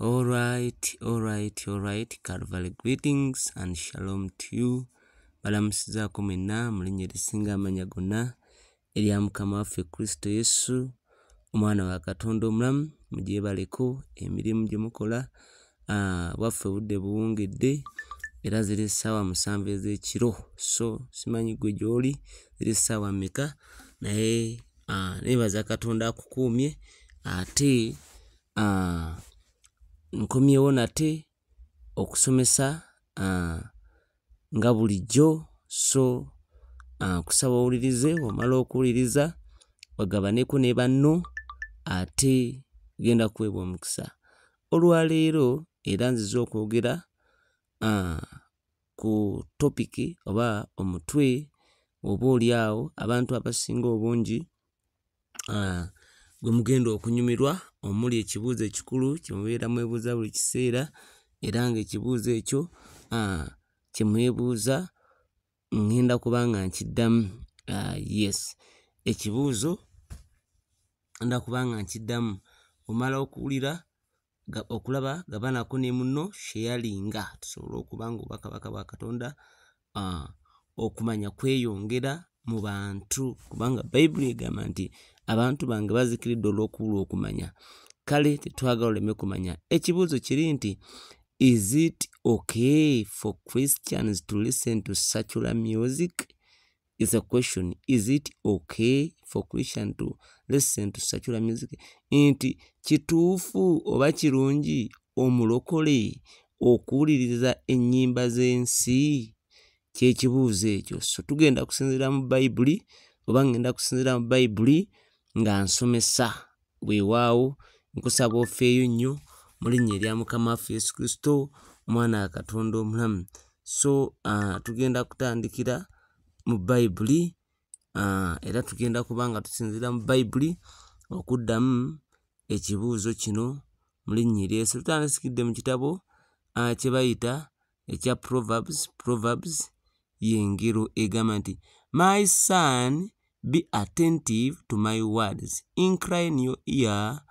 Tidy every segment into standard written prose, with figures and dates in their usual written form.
Alright, alright, alright. Calvary greetings and shalom to you. Balamusizaako mwenna mu linnya erisinga amannya gonna erya Mukama waffe Kristo Yesu, omwana wa Katonda omulamu. Mugyebaleko emirimu gye mukola. Bwaffe obudde buwungedde era ziri ssaawa 7 ez'ekiro, so simanyi ggwe gy'oli ziri ssaawa mmeka, naye neebaza Katonda akukuumye. Ate nkomyewo nate okusomesa nga bulijjo, so nkusaba owulirize, bw'omala okuwuliriza ogabaneko ne banno, ate genda kuweebwa omukisa. Olwaleero era nzize okwogera ku topiki oba omutwe oba oli awo abantu abasinga obungi gwe mugenda okunyumirwa, omuli ekibuuzo ekikulu kye mubeera mwebuuza buli kiseera, era ng'ekibuuzo ekyo kye mwebuuza ŋŋenda kuba nga nkiddamu. Yes, ekibuuzo ngenda kuba nga nkiddamu. Omala okuwulira, okulaba, gabanako ne munno, sharinga, tusobole okuba nga obwakabaka bwa Katonda okumanya kweyongera mu bantu, kubanga Bayibuli egamba nti abantu bange bazikiridde olw'okubulwa okumanya. Kale tetwagala oleme kumanya. Ekibuuzo kiri nti, is it okay for Christians to listen to secular music? Is a question. Is it okay for Christian to listen to secular music? Nti kituufu oba kirungi omulokole okuwuliriza ennyimba z'ensi? Kyekibuuzo ekyo. So tugenda kusinziira mu Bayibuli, oba ngenda kusinziira mu Bayibuli nga nsomesa. Weewaawo nkusaba ofeeyo nnyo mu linnya erya Mukama waffe Yesu Kristo, omwana wa Katonda omulamu. So tugenda kutandikira mu Bayibuli, era tugenda kuba nga tusinziira mu Bayibuli okuddamu ekibuuzo kino mu linnya erya Yesu. Tutandikidde mu kitabo kye bayita ekya Proverbs. Proverbs y'engero egamba nti, my son, be attentive to my words, incline your ear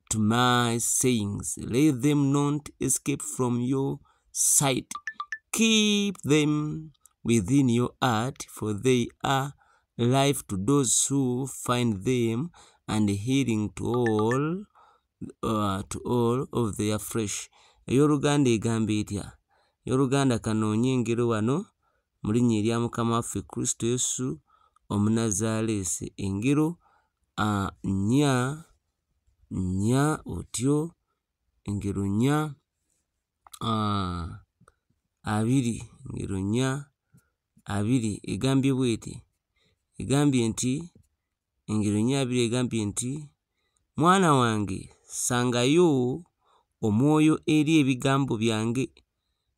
to my sayings, let them not escape from your sight, keep them within your heart, for they are life to those who find them and healing to all of their flesh. Ey'Oluganda egamba etya? Ey'Oluganda kanoonye engero wano mu linnya erya Mukama waffe Kristo Yesu Omunnazaaleesi. Engero 4 4 otyo, engero 4 2, engero 4 2 egambye bw'eti, egambye nti, engero 4 2 egambye nti, mwana wange ssangayo omwoyo eri ebigambo byange,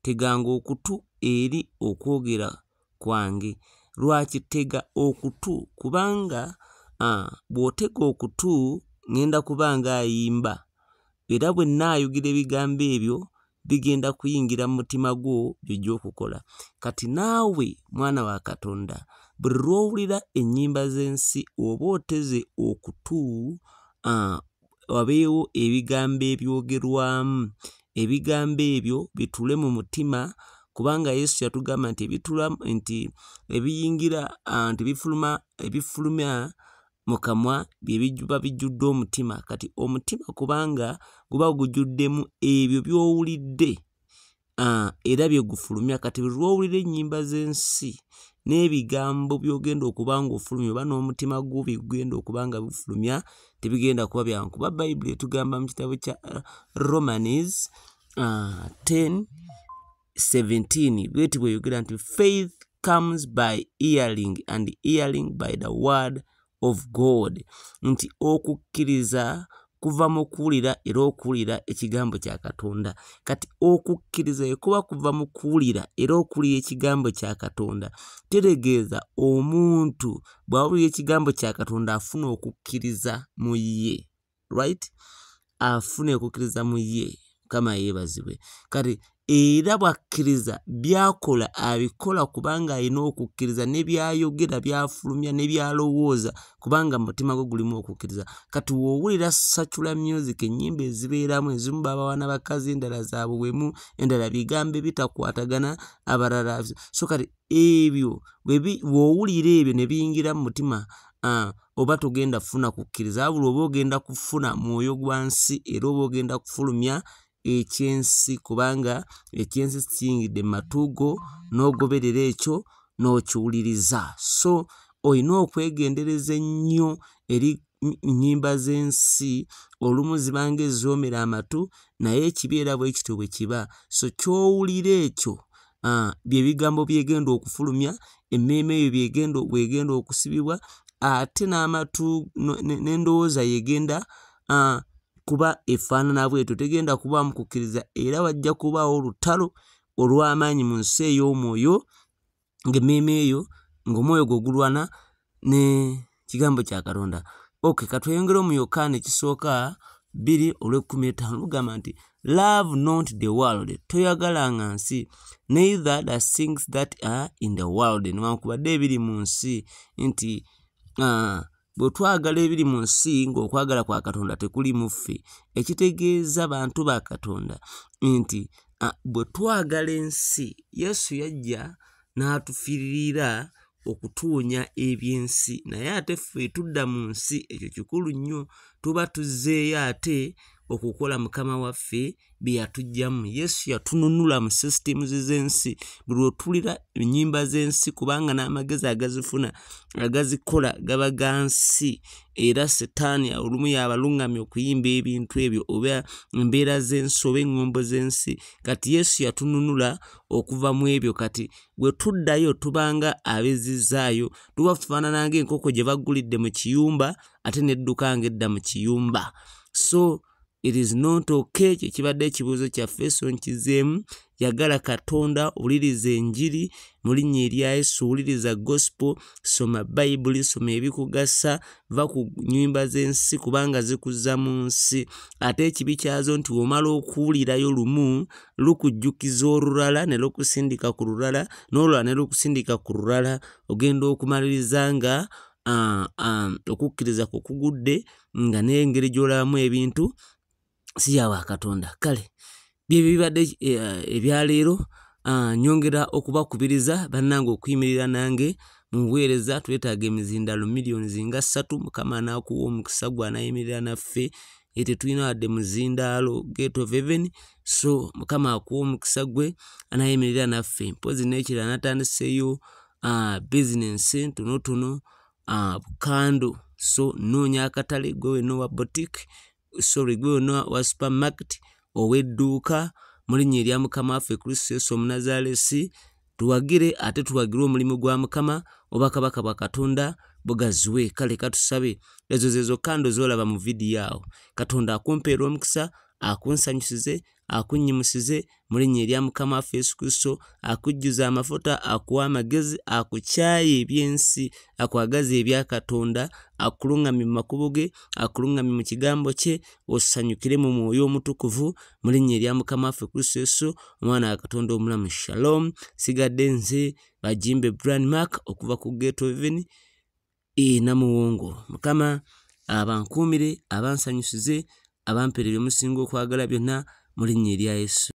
teganga okutu eri okwogera kwange. Lwaki tega okutu? Kubanga bw'otega okutu ŋŋenda kuba ng'ayimba, era bwe nnaayogera ebigambo ebyo bigenda kuyingira mu mutima gwo by'ojja okukola. Kati naawe mwana wa Katonda, buli lw'owulira ennyimba z'ensi oba oteze okutu wabeewo ebigambo ebyogerwamu, ebigambo ebyo bituule mu mutima, kubanga Yesu yatugamba nti ebituula nti ebiyingira nti bifuluma, ebifulumya mu kamwa bye biba bijjudde omutima. Kati omutima kubanga guba gujjuddemu ebyo by'owulidde, era bye gufulumya. Kati buli lw'owulira ennyimba z'ensi n'ebigambo by'ogenda okuba ng'ofulumya oba n'omutima gwo bye gugenda okuba nga bifulumya tebigenda kuba byangu, kuba Bayibuli etugamba mu kitabo kya Romans 10:17 bw'eti bw'eyogera nti, faith comes by hearing and hearing by the word of God, nti okukkiriza kuva mu kuwulira era okuwulira ekigambo kya Katonda. Kati okukkiriza bwe kuba kuva mu kuwulira era okuwulira ekigambo kya Katonda, teregeeza omuntu bw'awulira ekigambo kya Katonda afuna okukkiriza mu ye, right? Afuna okukkiriza mu ye. Mukama yeebazibwe. Kati era bw'akkiriza by'akola abikola kubanga alina okukkiriza, ne by'ayogera by'afulumya ne by'alowooza kubanga mu mutima gwe gulimu okukkiriza. Kati w'owulira secular music, ennyimba ezibeeramu ezimu babawa n'abakazi, endala za buwemu, endala bigambo ebitakwatagana, abalala. So kati ebyo bw'owulira ebyo ne biyingira mu mutima, oba togenda kufuna kukkiriza, wabula oba ogenda kufuna mwoyo gwa nsi, era oba ogenda kufulumya ekyensi, kubanga ekyensi kiyingidde mu matu go n'ogoberera ekyo n'okiwuliriza. So olina okwegendereza ennyo eri nnyimba z'ensi, olumu zibanga ezoomera amatu, naye ekibi era bwe kityo bwe kiba. So ky'owulira ekyo bye bigambo by'egenda okufulumya, emmeeme eyo bw'egenda okusibibwa, ate n'amatu n'endowooza yegenda kuba efaanana bw'etyo, tegenda kubaamu kukkiriza, era wajja kubaawo olutalo olw'amaanyi mu nsi ey'omwoyo, ng'emmeeme eyo ng'omwoyo gwo gulwana ne kigambo kya Katonda. Okay, katweyongere mu Yokaana ekisooka 2:15 lugamba nti love not the world, toyagalanga nsi, neither the things that are in the world, newankubadde ebiri mu nsi. Nti bwe twagala ebiri mu nsi ng'okwagala kwa Katonda tekuli mu ffe, ekitegeeza bantu ba Katonda nti bwe twagala ensi, Yesu yajja n'atufiirira okutuwonya ebyensi, naye ate ffe tudda mu nsi, ekyo kikulu nnyo, tuba tuzzeeyo ate okukola Mukama waffe bye yatuggyamu. Yesu yatununula mu systems z'ensi. Buli lw'otuulira ennyimba z'ensi, kubanga n'amagezi agazifuna agazikola gaba ga nsi, era Setaani olumu y'abaluŋŋamya okuyimba ebintu ebyo oba embeera z'ensi oba eŋŋombo z'ensi. Kati Yesu yatununula okuva mu ebyo. Kati bwe tuddayo tubanga abezizzaayo, tuba tufaanana ng'enkoko gye baggulidde mu kiyumba ate n'edduka ng'edda mu kiyumba. So it is not okay. Kye kibadde ekibuuzo kyaffe, so nkizeemu. Yagala Katonda, wuliriza enjiri mu linnya erya Yesu, wuliriza gospel, soma Bayibuli, soma ebikugasa, va ku nnyimba z'ensi kubanga zikuzza mu nsi. Ate ekibi kyazo nti bw'omala okuwulirayo lumu, lukujjukiza olulala ne lukusindika ku lulala, n'olulala ne lukusindika ku lulala, ogenda okumaliriza nga okukkiriza kwo kugudde, nga n'engeri gy'olabamu ebintu si ya wa Katonda. Kale byebyo bibadde ebyaleero. Nyongera okubakubiriza bannange okuyimirira nange mu buweereza. Twetaaga emizindalo miliyoni nga 3. Mukama anaakuwa omukisa gwe anaayimirira naffe, tetulina wadde muzindaalo Gate of Heaven. So Mukama akuwa omukisa gwe anaayimirira naffe. Mpozzi n'ekirala, natandiseeyo bizinensi ntonotono, bukando. So nnoonya akatale, gwe wenna owa boutique, sorry, gwe wenna wa supermarket, ow'edduuka, mu linnya erya Mukama waffe Kristo Yesu Omunazaalesi, tuwagire ate tuwagire omulimu gwa Mukama, obwakabaka bwa Katonda bugaziwe. Kale katusabe. Ezo ze zokka ndo z'olaba mu vidiyo awo. Katonda akumpeera omukisa, akunsanyusize, akunnyimusize mu linnya erya Mukama waffe Yesu Kristo, akujjuza amafuta, akuwa amagezi, akukyaye ebyensi, akwagaze ebya Katonda, akuluŋŋamye mu makubo ge, akuluŋŋamye mu kigambo kye, osanyukire mu mwoyo omutukuvu mu linnya erya Mukama waffe Kristo Yesu, omwana wa Katonda omulamu. Shalom. Sigadde nze Bajimbe Brian Mark okuva ku Gate of Heaven e Namuwongo. Mukama abankuumire, abansanyusize, abampeere bye musinga okwagala byonna mu linnya erya Yesu.